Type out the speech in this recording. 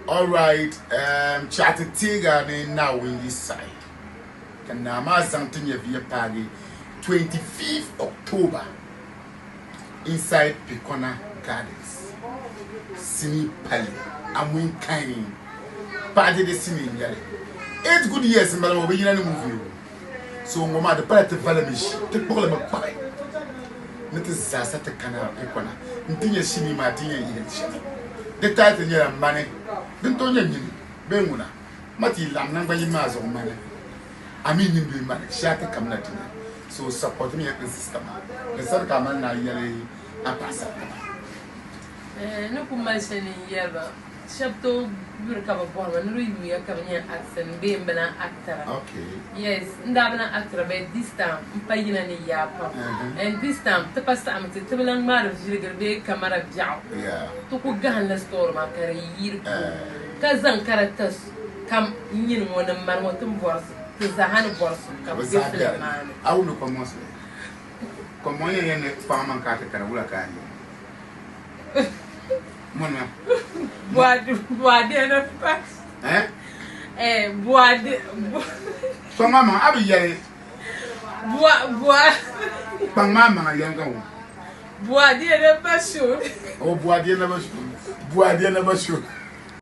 Alright, um, chɛɣu ti teeg a ni Naawuni yi saɣi ka naa maa zaŋ ti nyɛviya paagi 25th October inside Pekona Gardens sinii pali Amuin Kain paɣa dede sinii n-nyɛli. 8 good years m-bala maa o bi yina ni movie o. So ŋɔ maa di pala ti valimi ʒi, ti kpuɣili mi kpaɣi ni ti zaasa ti kana Pekona nti nya sinii maa ti ni yɛn yihili shɛli. Di title nyɛla Mani. Din tooi nyɛ nyini bee ŋuna ma ti yi laɣim nangbanyini maa zuɣu mani a mi nyini bee mani shee a ti kamina ti nya. So support mi ya n sister maa. Di sani ka a mali ni a yɛli a paɣasariti maa. N ni kuli mali shɛli ni n yɛli ba, shɛba tooi yuri ka bɛ bɔhiri ma ni di yuuya ka bɛ nyɛ acting bee m bi lahi actira. Yes, n daa bi lahi actira but this time m pa yina ni yaa pam. And this time ti pa saɣimi ti, ti bi lahi ŋmaari viligiri bee camera biɛɣu. Ti ku gahinla story maa ka di yi di puuni ka zaŋ characters kam nyini ŋɔ ni mani ŋɔ ti ni bɔri so, ti zaaha ni bɔri so ka bɛ be film maa ni. A wumdi kom ŋɔ suli? Kom ŋɔ yɛn yɛn ni kpaŋ maŋ ka a ti kara wula ka a yɛn? Mɔnima. Buadena pa. Eh? Eh, buade. Kpaŋ maa maŋa, a bi yɛli. Bua, bua. Kpaŋ maa maŋa yɛn ka ŋun. Buadena ba shu. Oh, buadena ba shu. Buadena ba shu.